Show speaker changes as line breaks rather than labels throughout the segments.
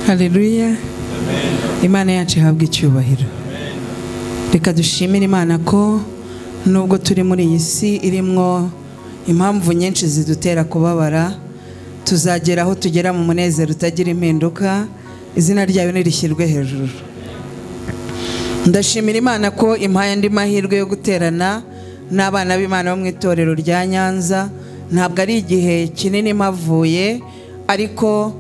Haleluya. Imana yacu ihabwe icyubahiro. Reka dushimire Imana ko nubwo turi muri iyi si irimwo impamvu nyinshi zidutera kubabara, tuzagera aho tugera mu munezero utagira impinduka, izina ryayo nirishyirwe hejuru. Ndashimira Imana ko impaye andi mahirwe yo guterana n'abana b'Imana bo mu itorero rya Nyanza. Ntabwo ari igihe kinini mpavuye, ariko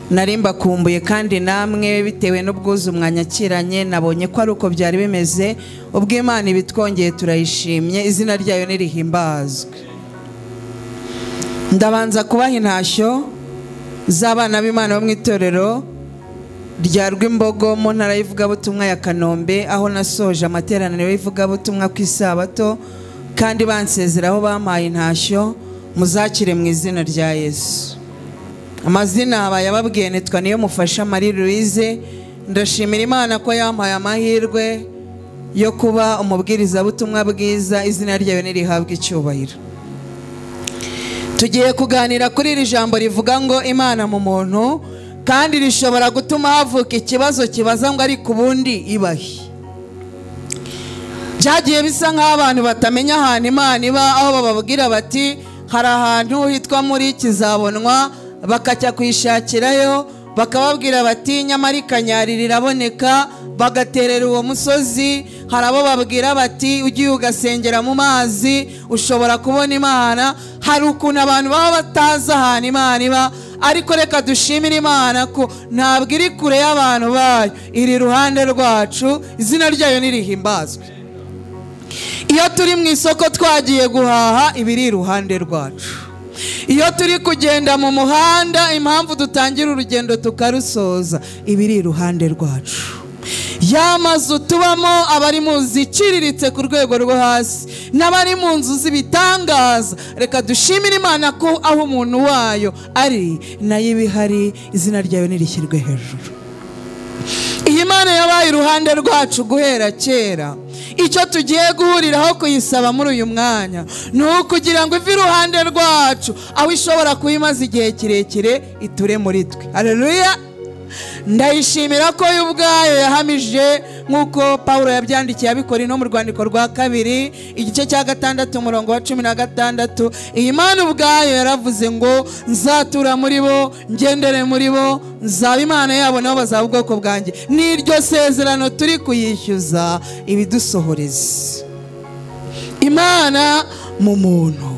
nari mbakumbuye kandi namwe bitewe n'ubwuzu mwanyakiranye nabonye ko ari uko byari bimeze. Ubwo Imana ibitwongeye turayishimye, izina ryayo nirihimbazwe. Ndabanza kubaha intashyo z'abana b'Imana bo mu itorero rya Rwimbogo mu ntara y'ivugabutumwa ya Kanombe, aho nasoje amateraniro y'ivugabutumwa ku isabato, kandi bansezeraho bampaye intashyo. Muzakire mu izina rya Yesu. Amazina bayababwiye nitwa niyo mufasha Marie Louise. Ndashimira Imana ko yampaye amahirwe yo kuba umubwirizabutumwa bwiza, izina ryayo nirihabwe icyubahiro. Tugiye kuganira kuri iri jambo rivuga ngo Imana mu muntu, kandi rishobora gutuma havuka ikibazo kibaza ngo ariko ubundi ibahe. Byagiye bisa nk'aho abantu batamenya ahantu Imana iba, aho bababwira bati hari ahantu hitwa muri kizabonwa, bakajya kuyishakirayo, bakababwira bati nyamara ikanyari riraboneka, bagaterera uwo musozi. Hari abo babwira bati ugiye ugasengera mu mazi ushobora kubona Imana. Hari ukuntu abantu baba batazi ahantu Imana iba, ariko reka dushimire Imana ko ntabwo iri kure y'abantu bayo, iri iruhande rwacu, izina ryayo nirihimbazwe. Iyo turi mu isoko twagiye guhaha, iba iri iruhande rwacu. Iyo turi kugenda mu muhanda, impamvu dutangira urugendo tukarusoza, iba iri iruhande rwacu. Ya mazu tubamo, abari mu ziciriritse ku rwego rwo hasi n'abari mu nzu z'ibitangaza, reka dushimire Imana ko aho umuntu wayo ari nayo ibihari, izina ryayo nirishyirwe hejuru. Iyi Mana yabaye iruhande rwacu guhera kera. Icyo tugiye guhuriraho kuyisaba muri uyu mwanya ni ukugira ngo ive iruhande rwacu, aho ishobora kuba imaze igihe kirekire, iture muri twe. Haleluya. Ndayishimira ko yo ubwayo yahamije nk'uko Paulo yabyandikiye abikora no mu rwandiko rwa 2 igice cya 6 umurongo wa 16. Iyi Mana ubwayo yaravuze ngo nzatura muri bo, ngendere muri bo, nzaba Imana yabo nabo bazaba ubwoko bwanjye. N'iryo sezerano turi kuyishyuza ibidusohoreze. Imana mu muntu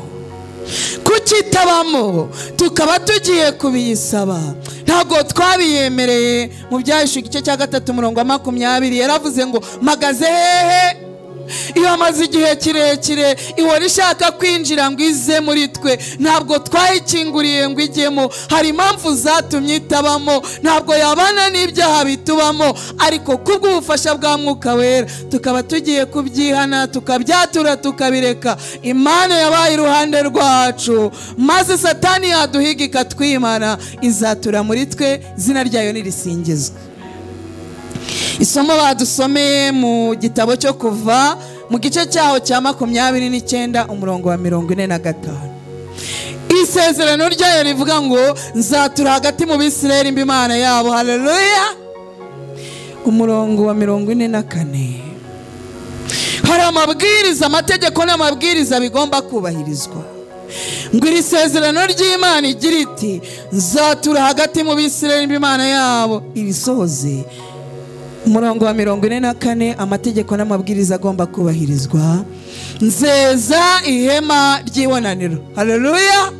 kukitabamo tukaba tugiye kubiyisaba, ntabwo twabiyemereye. Mu Byahishuwe igice cya 3 umurongo wa 20 yaravuze ngo mpagaze hehe? Iyo amaze igihe kirekire ihora ishaka kwinjira ngo ize muri twe, ntabwo twayikinguriye ngo ijyemo. Hari impamvu zatumye itabamo, ntabwo yabana n'ibyaha bitubamo, ariko kubw'ubufasha bwa Mwuka Wera tukaba tugiye kubyihana, tukabyatura, tukabireka. Imana yabaye iruhande rwacu, maze Satani yaduhiga ikatwimana, izatura muri twe, izina ryayo nirisingizwe. Isomo badusomeye mu gitabo cyo Kuva mu gice cyaho cya 29 umurongo wa 45. Isezerano ryayo rivuga ngo nzatura hagati mu Bisirayeli mba Imana yabo. Haleluya. Umurongo wa 44. Hari amabwiriza, amategeko n'amabwiriza bigomba kubahirizwa. Ngo iri sezerano ry'Imana igira iti nzatura hagati mu Bisirayeli mba Imana yabo, irisohoze. Umurongo wa 44, amategeko n'amabwiriza agomba kubahirizwa. Nzeza ihema ry'ibonaniro. Haleluya.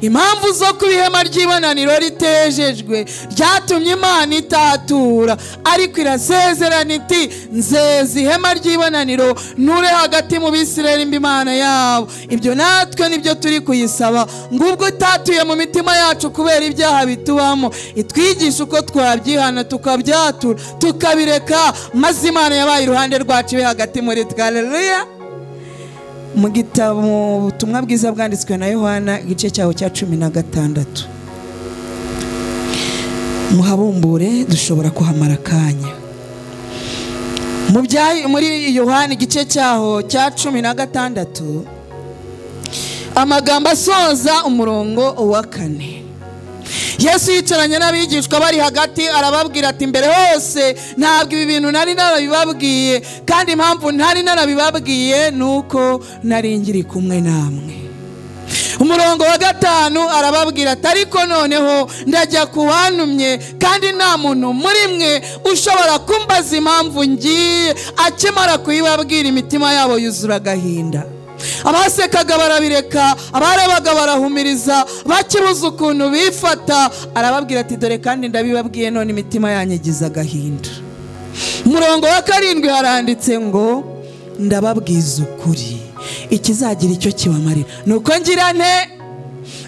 Impamvu zo kuba ihema ry'ibonaniro ritejejwe ryatumye Imana itatura, ariko irasezerana iti nzeza ihema ry'ibonaniro nture hagati mu Bisirayeli mba Imana yabo. Ibyo natwe nibyo turi kuyisaba, ngubwo itatuye mu mitima yacu kubera ibyaha bitubamo, itwigisha uko twabyihana, tukabyatura, tukabireka, maze Imana yabaye iruhande rwacu ibe hagati muri twe. Haleluya. Mu gitabo ubutumwa bwiza bwanditswe na Yohana igice cyaho cya 16, muhabumbure dushobora kuhamara akanya. Muri Yohana igice cyaho cya 16, amagambo asoza umurongo wa 4. Yesu yicaranye n'abigishwa bari hagati, arababwira ati mbere hose ntabwo ibi bintu nari narabibabwiye, kandi impamvu ntari narabibabwiye nuko nari ngiri kumwe namwe. Umurongo wa 5 arababwira ati ariko noneho ndajya kuwantumye, kandi nta muntu muri mwe ushobora kumbaza impamvu ngiye. Akimara kuyibabwira imitima yabo yuzura agahinda. Abasekaga barabireka, abarebaga barahumiriza, bakibuza ukuntu bifata. Arababwira ati dore kandi ndabibabwiye none imitima yanyu igize agahinda. Umurongo wa 7 haranditse ngo ndababwiza ukuri, ikizagira icyo kibamarira nuko ngira nte,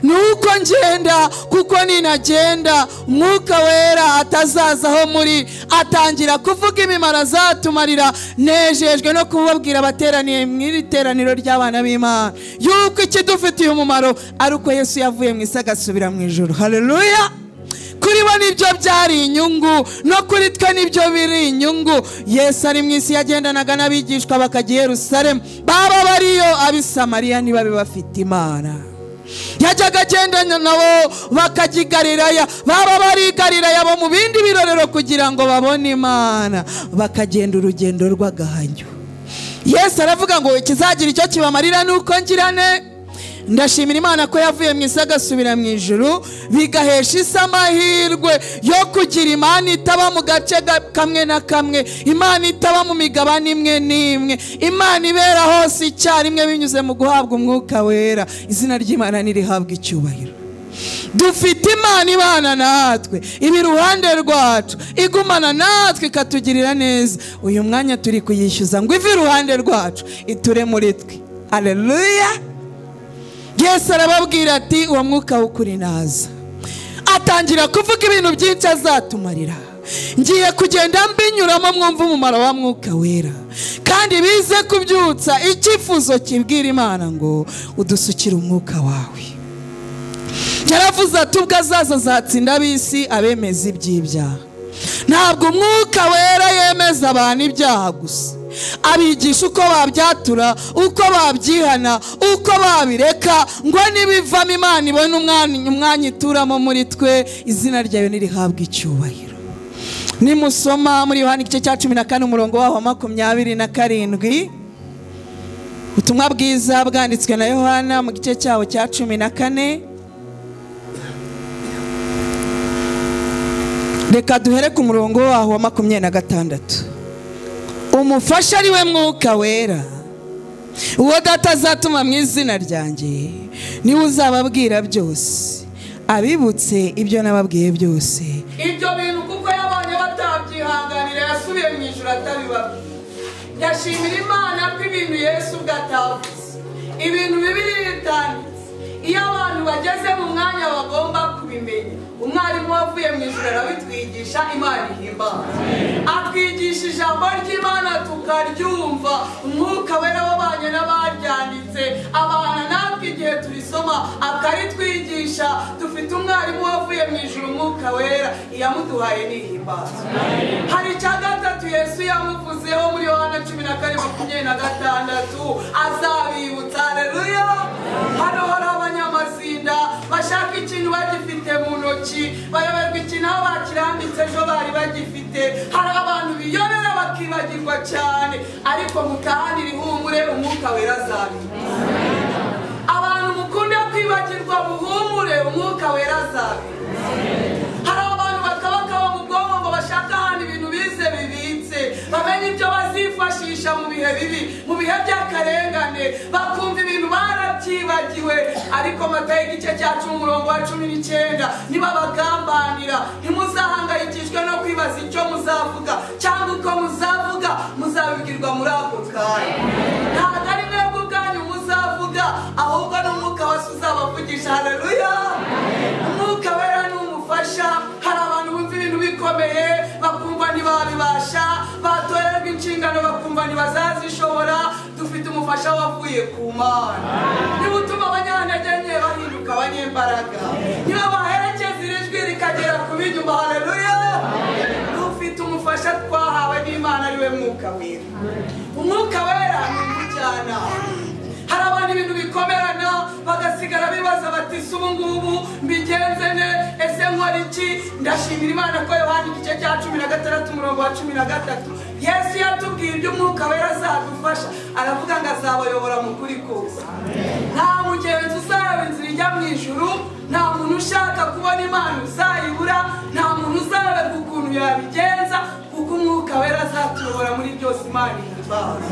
nuko ngenda, kuko ninagenda Umwuka Wera atazaza aho muri. Atangira kuvuga imimaro azatumarira. Nejejwe no kubabwira abateraniye mu iri teraniro ry'abana b'Imana yuko ikidufitiye umumaro ari uko Yesu yavuye mu isi agasubira mu ijuru. Haleluya! Kuri bo nibyo byari inyungu, no kuri twe nibyo biri inyungu. Yesu ari mu isi yagendanaga n'abigishwa bakajya i Yerusalemu, baba bariyo ab'i Samariya ntibabe bafite Imana. Yajyaga agendana nabo bakajya i Galilaya, baba bari i Galilaya bo mu bindi birorero kugira ngo babone Imana, bakagenda urugendo rw'agahanyo. Yesu aravuga ngo ikizagira icyo kibamarira nuko ngirane. Ndashimira Imana ko yavuye mu isi agasubira mu ijuru, bigahesha isi amahirwe yo kugira Imana itaba mu gace kamwe na kamwe, Imana itaba mu migabane imwe n'imwe, Imana ibera hose icyarimwe binyuze mu guhabwa Umwuka Wera. Izina ry'Imana nirihabwa icyubahiro. Dufite Imana ibana natwe, iba iruhande rwacu, igumana natwe ikatugirira neza. Uyu mwanya turi kuyishyuza ngo ive iruhande rwacu iture muri twe. Haleluya! Yesu arababwira ati uwo mwuka w'ukuri naza. Atangira kuvuga ibintu byinshi azatumarira. Ngiye kugenda mbinyuramo mwumva umumaro wa Mwuka Wera, kandi bize kubyutsa icyifuzo kibwira Imana ngo udusukire umwuka wawe. Yaravuze ati ubwo azaza azatsinda ab'isi abemeza iby'ibyaha. Ntabwo Umwuka Wera yemeza abantu ibyaha gusa, abigisha uko babyatura, uko babyihana, uko babireka, ngo nibivamo Imana ibone umwanya ituramo muri twe. Izina ryayo nirihabwa icyubahiro. Nimusoma muri Yohana igice cya 14 umurongo waho 27, ubutumwa bwiza bwanditswe na Yohana mu gice cyaho cya 14, reka duhere ku murongo waho wa 26. Umufasha ari we Mwuka Wera, uwo Data azatuma mu izina ryanjye, niwe uzababwira byose, abibutse ibyo nababwiye byose. Ibyo bintu kuko yabonye batabyihanganira, yasubiye mu ijuru atabibabwiye. Ndashimira Imana ko ibintu Yesu ubwe atavuze, ibintu Bibiliya itanditse, iyo abantu bageze mu mwanya bagomba kubimenya. Umwarimu wavuye mu ijuru arabitwigisha, Imana ihimbaza. Atwigisha ijambo ry'Imana tukaryumva. Umwuka Wera wabanye n'abaryanditse, abana natwe igihe turisoma akaritwigisha. Dufite umwarimu wavuye mu ijuru, Umwuka Wera, iyamuduhaye n'ihimbaza. Hari icya gatatu Yesu yamuvuzeho muri Yohana 14:26, azabibutsa. Haleluya! Hano hari abanyamazinda bashaka ikintu bagifite mu ntoki, bayoberwa ikintu aho bakirambitse ejo bari bagifite. Hari abantu biyobera bakibagirwa cyane, ariko mutahanira ihumure, Umwuka Wera azabibutsa. Abantu mukunda kwibagirwa muhumure, Umwuka Wera azabibutsa. Hari abantu bakabakaba mu bwonko ngo bashaka ahantu ibintu bize bibitse, bamenye ibyo bazifashisha mu bihe bibi, mu bihe by'akarengane, bakumva ibintu barabyibagiwe. Ariko Matayo igice cya 10 umurongo wa 19, nibabagambanira ntimuzahangayikishwe no kwibaza icyo muzavuga cyangwa uko muzavuga, muzabibwirwa muri ako kanya. Ntabwo ari mwebwe ubwanyu muzavuga, ahubwo n'Umwuka wa Se uzabavugisha. Haleluya! Umwuka Wera ni umufasha. Hari abantu bumva ibintu bikomeye bakumva ntibabibasha, batorerwa inshingano bakumva ntibazazishobora. Dufite umufasha wavuye ku Mana, niba utuma abanyantege nke bahinduka abanyembaraga, niba baherekeza iri jwi rikagera ku b'inyuma. Haleluya! Dufite umufasha twahawe n'Imana ari we Mwuka Wera. Umwuka Wera ni umujyanama. Hari abantu ibintu bikomerana bagasigara bibaza bati ese ubu ngubu mbigenze ne, ese nkora iki? Ndashimira Imana ko Yohana igice cya 16 umurongo wa 13 Yesu yatubwiye iby'umwuka wera azadufasha, aravuga ngo azabayobora mu kuri kose. Nta mugenzi uzaraba inzira ijya mu ijuru, nta muntu ushaka kubona Imana uzayibura, nta muntu uzayoberwa ukuntu yabigenza, kuko umwuka wera azatuyobora muri byose. Imana ihimbaza.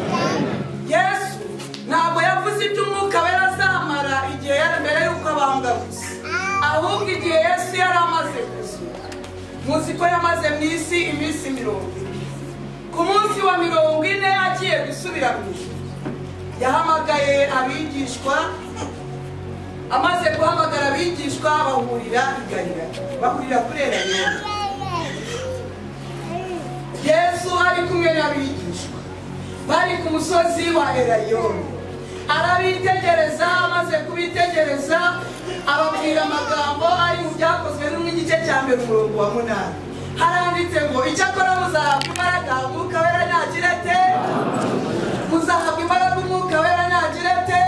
Yesu ntabwo yavuze iby'umwuka wera azamara igihe yari mbere y'uko abambwa gusa, ahubwo igihe Yesu yari amaze kuzuka. Muzi ko yamaze mu isi iminsi 40. Ku munsi wa 40 agiye gusubira mu ijuru, yahamagaye abigishwa. Amaze guhamagara abigishwa bahurira i Galilaya, bahurira kuri Elayono. Yesu ari kumwe n'abigishwa bari ku musozi wa Elayono, arabitegereza. Amaze kubitegereza ababwira amagambo ari mu Byakozwe n'igice cya 1 umurongo wa 8. Haranditse ngo icyakora muzahabwa imbaraga umwuka wera nagira ate? Muzahabwa imbaraga umwuka wera nagira ate?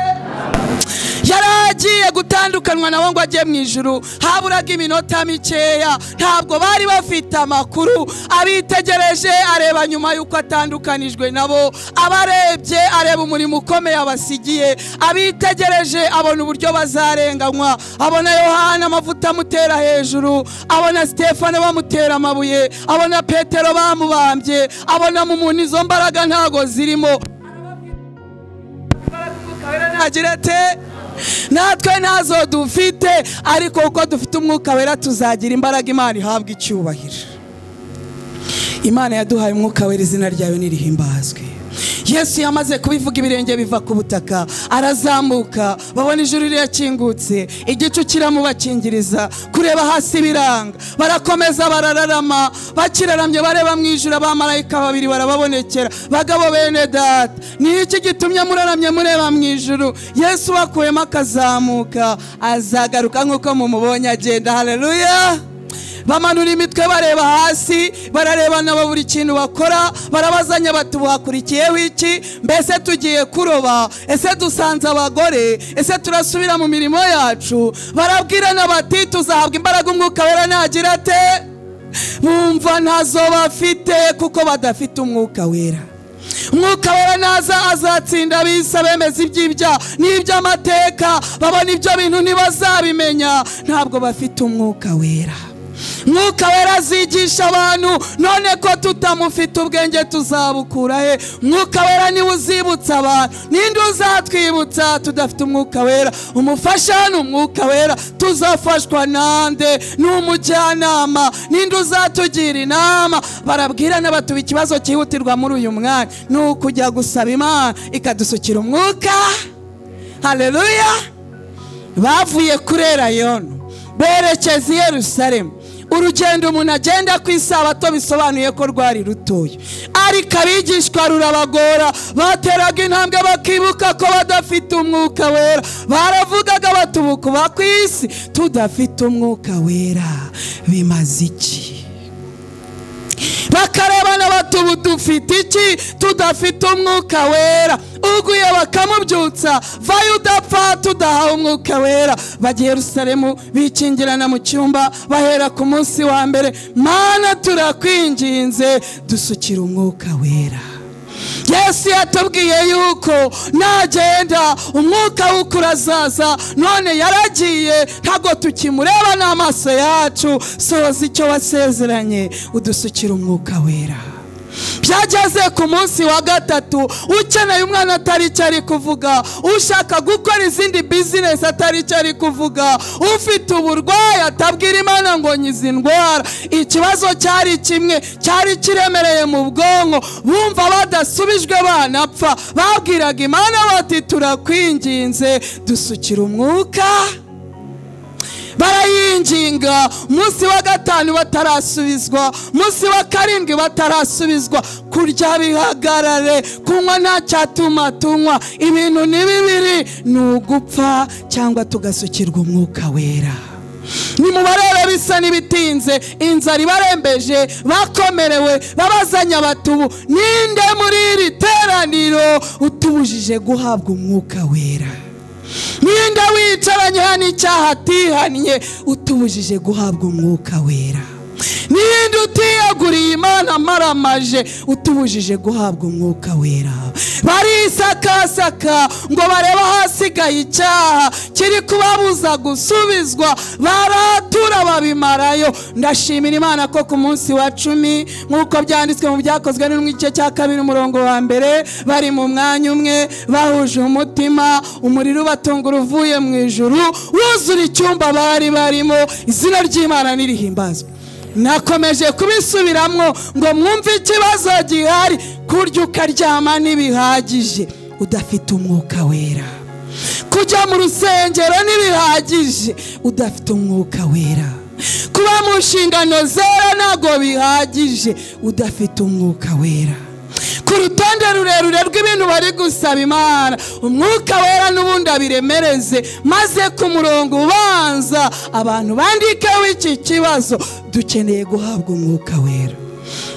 Yaragiye gutandukanwa nabo ngo ajye mu ijuru, haburaga iminota mikeya, ntabwo bari bafite amakuru. Abitegereje areba nyuma y'uko atandukanijwe nabo, abarebye areba umurimo ukomeye abasigiye, abitegereje abona uburyo bazarenganywa, abona Yohana amavuta amutera hejuru, abona Stefano bamutera amabuye, abona Petero bamubambye, abona mu muntu izo mbaraga ntago zirimo. Agira ate? Natwe ntazo dufite, ariko uko dufite umwuka wera tuzagira imbaraga. Imana ihabwa icyubahiro. Imana yaduhaye umwuka wera, izina ryawe nirihimbazwe. Yesu yamaze kubivuga ibirenge biva ku butaka, arazamuka, babona ijuru rirakingutse, igicu kiramubakingiriza, kureba hasi biranga, barakomeza barararama. Bakiraramye bareba mu ijuru, abamarayika babiri barababonekera. Bagabo bene data, ni iki gitumye muraramye mureba mu ijuru? Yesu bakuyemo akazamuka, azagaruka nk'uko mumubonye agenda. Haleluya! Bamanura imitwe bareba hasi, bararebana buri kintu bakora, barabazanya bati buhakurikiyeho iki? Mbese tugiye kuroba? Ese dusanze abagore? Ese turasubira mu mirimo yacu? Barabwirana bati tuzahabwa imbaraga umwuka wera nagira ate? Bumva ntazo bafite kuko badafite umwuka wera. Umwuka wera naza azatsinda abisa bemeza iby'ibyaha n'iby'amateka, babona ibyo bintu ntibazabimenya, ntabwo bafite umwuka wera. Mwuka wera azigisha abantu, none ko tutamufite ubwenge tuzabukura he? Mwuka wera niwe uzibutsa abantu, ninde uzatwibutsa tudafite umwuka wera? Umufasha ni umwuka wera, tuzafashwa nande? Ni umujyanama, ninde uzatugira inama? Barabwirana batuba ikibazo cyihutirwa muri uyu mwanya ni ukujya gusaba Imana ikadusukira umwuka. Haleluya! Bavuye kuri Elayono berekeza i Yerusalemu. Urugendo umuntu agenda ku isabato bisobanuye ko rwari rutoya, ariko abigishwa rurabagora. Bateraga intambwe bakibuka ko badafite umwuka wera. Baravugaga bati ubu kuba ku isi tudafite umwuka wera bimaze iki? Bakarebana bati ubu dufite iki tudafite umwuka wera? Uguye bakamubyutsa, vayo udapfa tudahawe umwuka wera. Bagiye Yerusalemu bikingirana mu cyumba, bahera ku munsi wa mbere, Mana turakwinginze dusukira umwuka wera. Yesu yatubwiye yuko nagenda umwuka w'ukuri azaza, none yaragiye ntabwo tukimureba n'amaso yacu. Sohoza icyo wasezeranye udusukira umwuka wera. Byageze ku munsi wa 3, ukeneye umwana atari icyo ari kuvuga, ushaka gukora izindi business atari icyo ari kuvuga, ufite uburwayi atabwira Imana ngo nyize indwara. Ikibazo cyari kimwe, cyari kiremereye mu bwonko, bumva badasubijwe banapfa. Babwiraga Imana bati turakwinginze dusukira umwuka. Barayinginga. Munsi wa 5 batarasubizwa, munsi wa 7 batarasubizwa. Kurya bihagarare, kunywa nta cyatuma tunywa. Ibintu ni bibiri, ni ugupfa cyangwa tugasukirwa umwuka wera. Nimubarebe bisa n'ibitinze, inzara ibarembeje, bakomerewe, babazanya batubu, ninde muri iri teraniro utubujije guhabwa umwuka wera? Ninde wicaranye hano icyaha atihannye utubujije guhabwa umwuka wera? Ninde utiyeguriye Imana amaramaje utubujije guhabwa umwuka wera? Barisakasaka ngo barebe ahasigaye icyaha kiri kubabuza gusubizwa, baratura babimarayo. Ndashimira Imana ko ku munsi wa 10 nk'uko byanditswe mu byakozwe n'igice cya 2 umurongo wa 1, bari mu mwanya umwe bahuje umutima, umuriro ubatungura uvuye mu ijuru wuzura icyumba bari barimo. Izina ry'Imana nirihimbazwe. Nakomeje kubisubiramwo ngo mwumve ikibazo gihari. Kurya ukaryama ntibihagije udafite umwuka wera. Kujya mu rusengero ntibihagije udafite umwuka wera. Kuba mu nshingano zera ntago bihagije udafite umwuka wera. Ku rutonde rurerure rw'ibintu bari gusaba Imana, umwuka wera n'ubundi abiremereze, maze ku murongo ubanza abantu bandikeho iki kibazo: dukeneye guhabwa umwuka wera.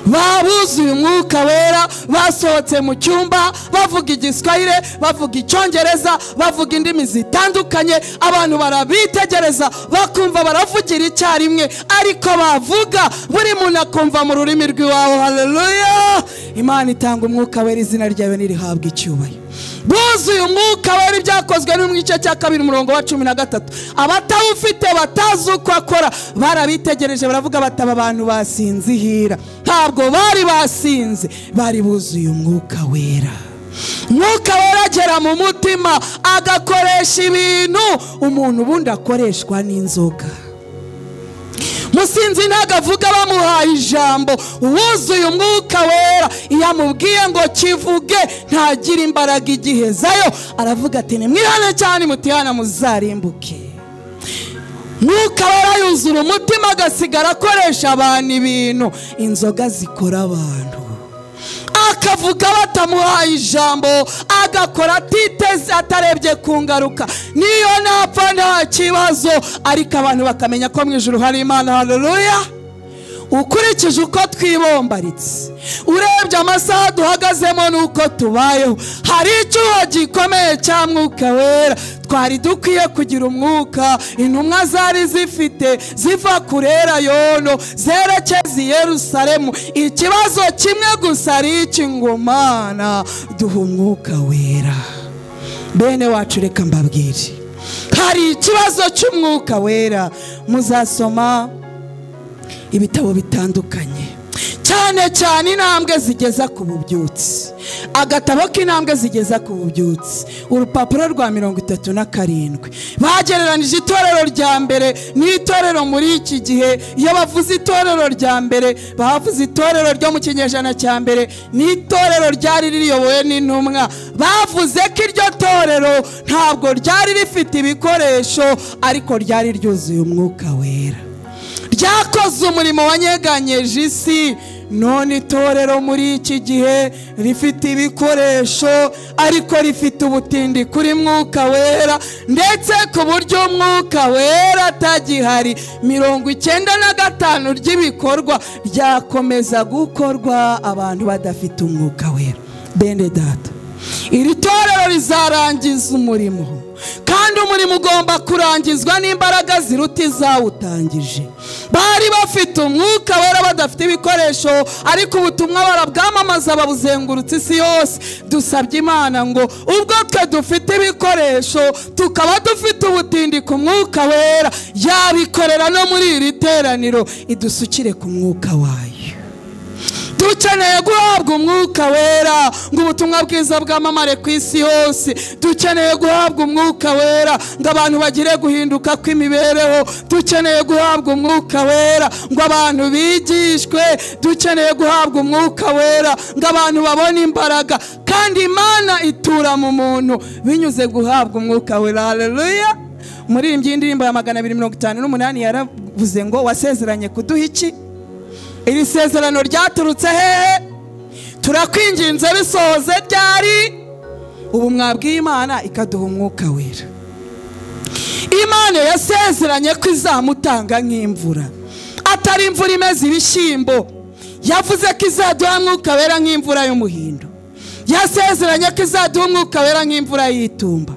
Babuzuye umwuka wera, basohotse mu cyumba bavuga igiswahili, bavuga icyongereza, bavuga indimi zitandukanye. Abantu barabitegereza bakumva baravugira icyarimwe, ariko bavuga buri muntu akumva mu rurimi rw'iwabo. Haleluya! Imana itanga umwuka wera, izina ryawe nirihabwa icyubahiro. Buzuye umwuka wera, ibyakozwe no mu gice cya 2 umurongo wa 13. Abatawufite batazi uko akora barabitegereje baravuga bataba abantu basinzihira. Ntabwo bari basinze, bari buzuye umwuka wera. Umwuka wera agera mu mutima agakoresha ibintu umuntu ubundi akoreshwa n'inzoga. Musinzi ntago avuga bamuhaye ijambo. Uwuzuye umwuka wera iyo amubwiye ngo kivuge ntagira imbaraga igihezayo, aravuga ati nimwihane cyane mutihana muzarimbuke. Mwuka wera yuzura umutima agasigara akoresha abantu ibintu inzoga zikora abantu. Akavuga batamuhaye ijambo, agakora atiteze atarebye ku ngaruka. Niyo napfa nta kibazo, ariko abantu bakamenya ko mu ijuru hari Imana. Haleluya! Ukurikije uko twibombaritse, urebye amasaha duhagazemo n'uko tubayeho, hari icyuho gikomeye cya mwuka wera. Twari dukwiye kugira umwuka intumwa zari zifite ziva kurera yono zerekeza i Yerusalemu. Ikibazo kimwe gusa ari iki: ngo Mana duha umwuka wera. Bene wacu reka mbabwire, hari ikibazo cy'umwuka wera. Muzasoma ibitabo bitandukanye, cyane cyane intambwe zigeza ku bubyutsi. Agatabo k'intambwe zigeza ku bubyutsi, urupapuro rwa 37, bagereranije itorero rya mbere n'itorero muri iki gihe. Iyo bavuze itorero rya mbere, bavuze itorero ryo mu kinyejana cya mbere n'itorero ryari riyobowe n'intumwa. Bavuze ko iryo torero ntabwo ryari rifite ibikoresho, ariko ryari ryuzuye umwuka wera, ryakoze umurimo wanyeganyeje isi. None itorero muri iki gihe rifite ibikoresho, ariko rifite ubutindi kuri mwuka wera, ndetse ku buryo umwuka wera atagihari 95 ry'ibikorwa ryakomeza gukorwa abantu badafite umwuka wera. Bene data, iri torero rizarangiza umurimo, kandi umurimo ugomba kurangizwa n'imbaraga ziruta izawutangije. Bari bafite umwuka wera badafite ibikoresho, ariko ubutumwa barabwamamaza babuzengurutse isi yose. Dusabye Imana ngo ubwo twe dufite ibikoresho tukaba dufite ubutindi ku mwuka wera, yabikorera no muri iri teraniro, idusukire ku mwuka wayo. Dukeneye guhabwa umwuka wera ngo ubutumwa bwiza bwamamare ku isi yose. Dukeneye guhabwa umwuka wera ngo abantu bagire guhinduka kw'imibereho. Dukeneye guhabwa umwuka wera ngo abantu bigishwe. Dukeneye guhabwa umwuka wera ngo abantu babone imbaraga. Kandi Imana itura mu muntu binyuze guhabwa umwuka wera. Haleluya! Umuririmbyi w'indirimbo ya 258 yaravuze ngo wasezeranye kuduha iki? Iri sezerano ryaturutse hehe? Turakwinginze bisohoze ryari? Ubu mwabwiye Imana ikaduha umwuka wera. Imana yasezeranye ko izamutanga nk'imvura, atari imvura imeze ibishyimbo. Yavuze ko izaduha umwuka wera nk'imvura y'umuhindo. Yasezeranye ko izaduha umwuka wera nk'imvura y'itumba.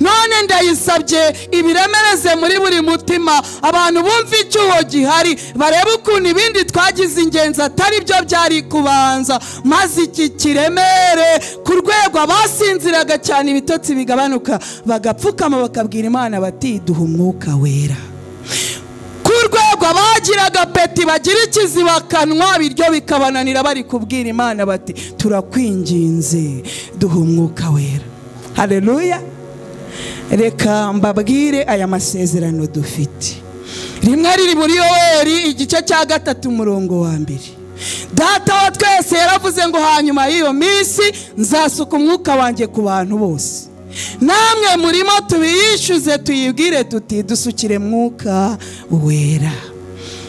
None ndayisabye ibiremereze muri buri mutima, abantu bumva icyuho gihari, barebe ukuntu ibindi twagize ingenzi atari byo byari kubanza, maze iki kiremere ku rwego abasinziraga cyane ibitotsi bigabanuka, bagapfukama bakabwira Imana bati duha umwuka wera. Ku rwego abagiraga peti bagira ikizibakanwa biryo bikabananira, bari kubwira Imana bati turakwinginze duha umwuka wera. Haleluya. Reka mbabwire aya masezerano dufite. Rimwe riri muri Yoweri igice cya 3 umurongo wa 2. Data wa twese yaravuze ngo hanyuma y'iyo minsi nzasuka umwuka wanjye ku bantu bose. Namwe murimo tubiyishyuze tuyibwire tuti dusukire mwuka wera.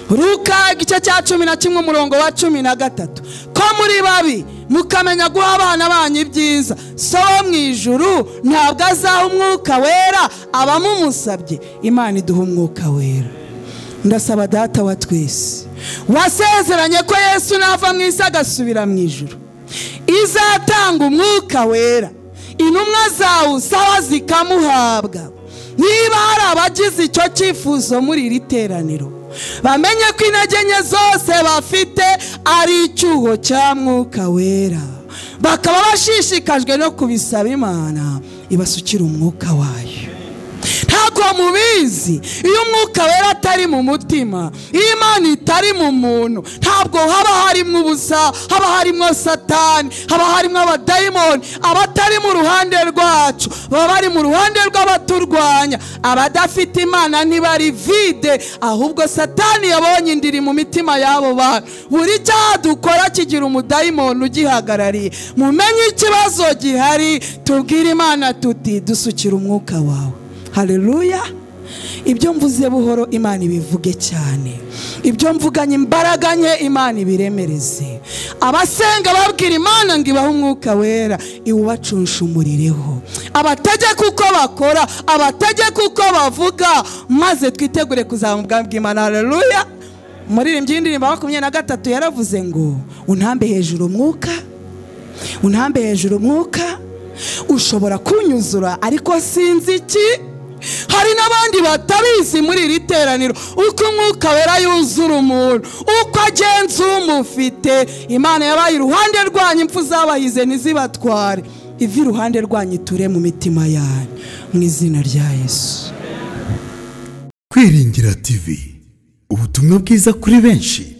Luka igice cya 11 umurongo wa 13. Ko muri babi mukamenya guha abana banyu ibyiza, so mu ijuru ntabwo azaha umwuka wera abamumusabye. Imana iduha umwuka wera. Ndasaba Data wa twese wasezeranye ko Yesu nava mu isi agasubira mu ijuru izatanga umwuka wera, intumwa zawe sawa zikamuhabwa. Niba hari abagize icyo cyifuzo muri iri teraniro, bamenye ko intege nke zose bafite ari icyuho cya mwuka wera, bakaba bashishikajwe no kubisaba Imana ibasukira umwuka wayo. Ntabwo mubizi, iyo umwuka wera atari mu mutima, iyo Imana itari mu muntu, ntabwo haba harimo ubusa, haba harimo Satani, haba harimo abadayimoni. Abatari mu ruhande rwacu baba bari mu ruhande rw'abaturwanya. Abadafite Imana ntibari vide, ahubwo Satani yabonye indiri mu mitima y'abo bantu. Buri cyaha dukora kigira umudayimoni ugihagarariye. Mumenye ikibazo gihari, tubwire Imana tuti dusukira umwuka wawe. Haleluya. Ibyo mvuze buhoro Imana ibivuge cyane, ibyo mvuganye imbaraga nke Imana ibiremereze. Abasenga babwira Imana ngo ibahe umwuka wera, iwubacunsha umurireho, abategeka uko bakora, abategeka uko bavuga, maze twitegure kuzaba mu bwami bw'Imana. Haleluya. Umuririmbyi w'indirimbo 23 yaravuze ngo untambe hejuru umwuka, untambe hejuru umwuka, ushobora kunyuzura ariko sinzi iki. Hari n'abandi batabizi muri iri teraniro uko umwuka wera yuzura umuntu, uko agenza umufite. Imana yabaye iruhande rwanyu, impfu zabahize ntizibatware, ivi iruhande rwanyu iture mu mitima yanyu, mu izina rya Yesu.
Kwiringira TV, ubutumwa bwiza kuri benshi,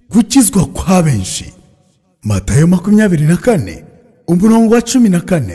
gukizwa kwa benshi. Matayo 24 umurongo wa 14.